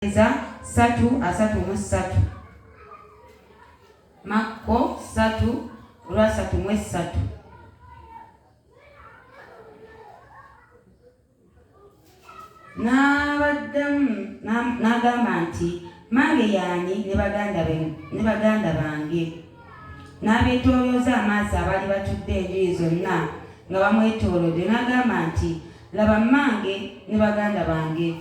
Eza 3:33. Makko 3:33. N'abaddamu n'agamba nti, Mmange y'ani ne baganda bange? N'abeetoolooza amaaso abaali batudde enjuyi zonna nga bamwetoolodde, n'agamba nti, Laba mmange ne baganda bange!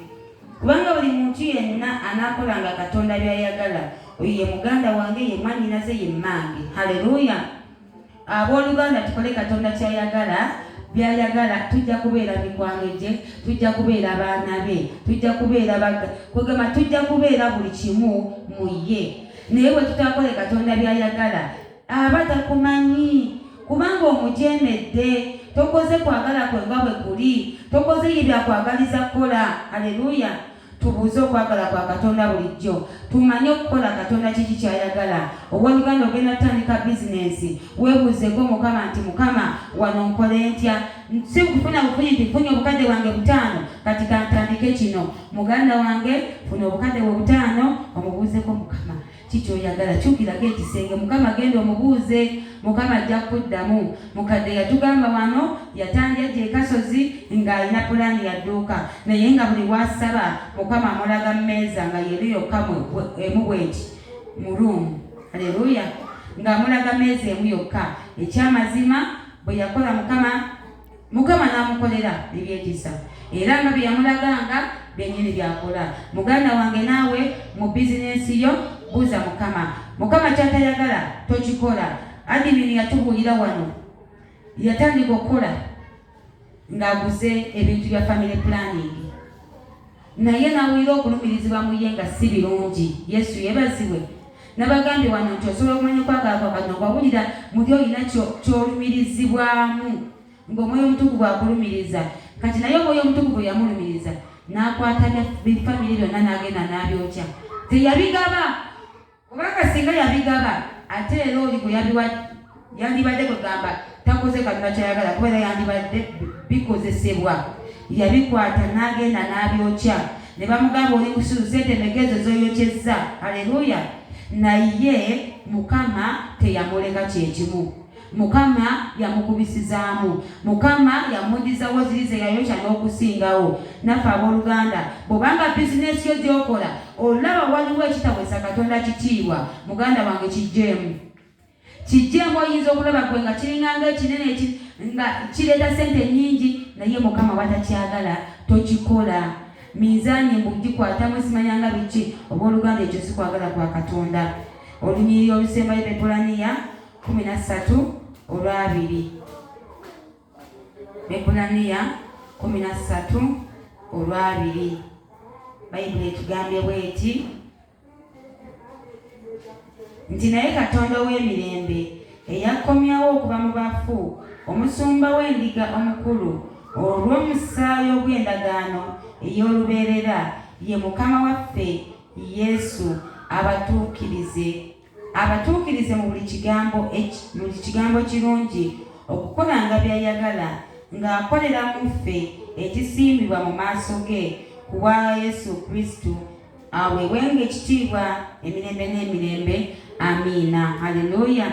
Kubanga buli muntu yenna anaakolanga Katonda by'ayagala, oyo ye muganda wange, ye mwannyinaze, ye mmange. Haleluya! Ab'oluganda, tukole Katonda ky'ayagala, by'ayagala, tujja kubeera mikwano gye, tujja kubeera baana be, tujja kubeera baga, kwegamba tujja kubeera buli kimu mu ye. Naye bwe tutaakole Katonda by'ayagala, Aba takumanyi, kubanga omujeemedde. Tokoze kwagala kwe nga bwe kuli. Tokoze ye by'akwagaliza kukola. Aleluya! Tubuuze okwagala kwa Katonda bulijjo. Tumanye okukola Katonda kiki ky'ayagala. Ow'oluganda ogenda kutandika bizinensi, weebuuzeeko Mukama nti, Mukama, wano nkole ntya? Si kufuna bufunyi nti nfunye obukadde bwange butaano, kati kantandike kino. Muganda wange, funa obukadde bwo butaano, omubuuzeeko Mukama. Ki ky'oyagala? Kyukirako ekisenge. Mukama, genda omubuuze. Mukama ajja kukuddamu. Mukadde yatugamba wano, yatandi ajja e Kasozi nga alina pulaani ya dduuka, naye nga buli w'asaba, Mukama amulaga mmeeza nga y'eri yokka mu, emu bw'eti mu ruumu. Aleluya! Nga amulaga mmeeza emu yokka. Eky'amazima, bwe yakola Mukama. Mukama n'amukolera eby'ekisa, era nga bye yamulaganga byennyini by'akola. Muganda wange naawe mu bizinensi yo buuza Mukama. Mukama ky'atayagala tokikola. Admin yatubuulira wano yatandika okukola ng'aguze ebintu bya family planning naye n'awulira okulumirizibwa mu ye nga si birungi. Yesu yeebazibwe. Nabagambye wano nti osobola okumanya okwagala kwa Katonda ng'owulira muli olina ky'olumirizibwamu ng'Omwoyo Omutukuvu akulumiriza. Kati naye Omwoyo Omutukuvu yamulumiriza n'akwata bifamire byonna n'agenda n'abyokya. Teyabigaba kubanga singa yabigaba ate era oli gwe yabiwa yandibadde kwegamba takoze Katonda kyayagala kuba era yandibadde bikozesebwa. Yabikwata n'agenda n'abyokya ne bamugamba oli musiru sente meka ezo z'oyokyezza. Haleluya! Naye Mukama teyamuleka kyekimu. Mukama yamukubisizaamu. Mukama yamuddizawo ziri ze yayokya n'okusingawo. Naffe abooluganda, bw'oba nga bizinensi yo gy'okola olaba waliwo ekitaweesa Katonda kitiibwa, muganda wange kiggyeemu. Kiggyeemu oyinza okulaba gwe nga kiringa nga ekinene nga kireeta sente nnyingi naye Mukama bw'atakyagala tokikola. Minzaani mbu gikwatamu simanya nga biki, obooluganda ekyo si kwagala kwa Katonda. Olunyiriri olusembayo Abaebbulaniya 13:2. Abaebbulaniya 13:2. Bayibuli etugambye bw'eti. Nti naye Katonda ow'emirembe, eyakkomyawo okuva mu bafu omusumba w'endiga omukulu olw'omusaayi ogw'endagaano ey'olubeerera, ye Mukama waffe Yesu, abatuukirize, abatuukirize mu buli kigambo, mu buli kigambo kirungi, okukolanga by'ayagala, ng'akolera mu ffe ekisiimibwa mu maaso ge, ku bwa Yesu Kristo. Aweebwenga ekitiibwa emirembe n'emirembe. Amiina. Haleluya.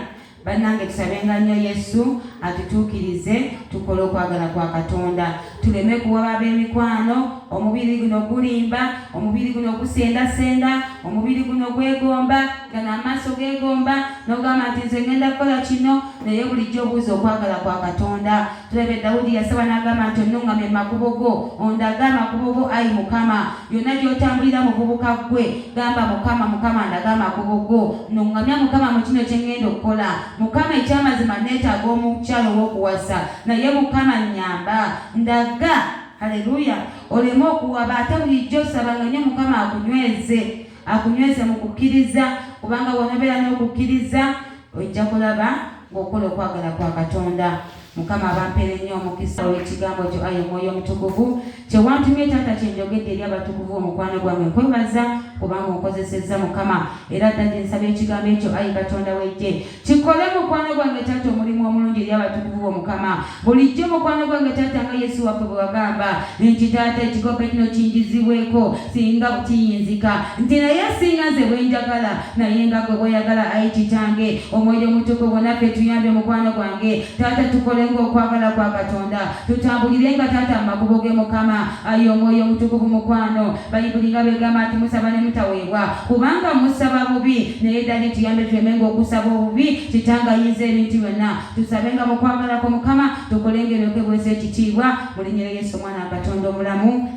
Bannange tusabenga nnyo Yesu atutuukirize tukole okwagala kwa Katonda, tuleme kuwaba ab'emikwano. Omubiri guno gulimba, omubiri guno gusendasenda, omubiri guno gwegomba, gano amaaso geegomba, n'ogamba nti nze ngenda kukola kino, naye bulijjo obuuza okwagala kwa Katonda. Tulabe Dawudi yasaba n'agamba nti, Onnuŋŋamye mu makubo go, ondage amakubo go, ayi Mukama. Yonna gy'otambulira muvubuka ggwe, gamba Mukama, Mukama ndage amakubo go. Nnuŋŋamya Mukama mu kino kye ŋŋenda okukola. Mukama, eky'amazima nneetaaga omukyala ow'okuwasa, naye Mukama nnyamba. Ndaga. Haleluya! Oleme okuwaba, ate bulijjo sabanga nnyo Mukama akunyweze, akunyweze mu kukkiriza, kubanga bw'onobeera n'okukkiriza, ojja kulaba ng'okola okwagala kwa Katonda. Mukama abampeere nnyo omukisa olw'ekigambo kyo, ayi Omwoyo Omutukuvu, kye wantumye taata kye njogedde eri abatukuvu. Omukwano gwange nkwebaza kubanga onkozesezza Mukama, era ddala nsaba ekigambo ekyo, ayi Katonda w'eggye, kikole mukwano gwange taata omulimu omulungi eri abatukuvu bo Mukama. Bulijjo mukwano gwange taata, nga Yesu waffe bwe wagamba nti taata ekikopo kino kinjizibweko singa kiyinzika, nti naye singa nze bwe njagala naye nga gwe bw'oyagala. Ayi Kitange Omwoyo Omutukuvu, naffe tuyambe mukwano gwange taata, tukolenga okwagala kwa Katonda, tutambulirenga taata mu makubo ge Mukama. Ayi Omwoyo Omutukuvu mukwano, Bayibuli nga bwegamba nti musaba ne mutaweebwa kubanga musaba bubi, naye ddali tuyambe tulemenga okusaba obubi. Kitange ayinza ebintu byonna, tusabenga mu kwagalako Mukama, tukolenga ebyokebwesa ekitiibwa mu linnya lya Yesu Omwana wa Katonda omulamu.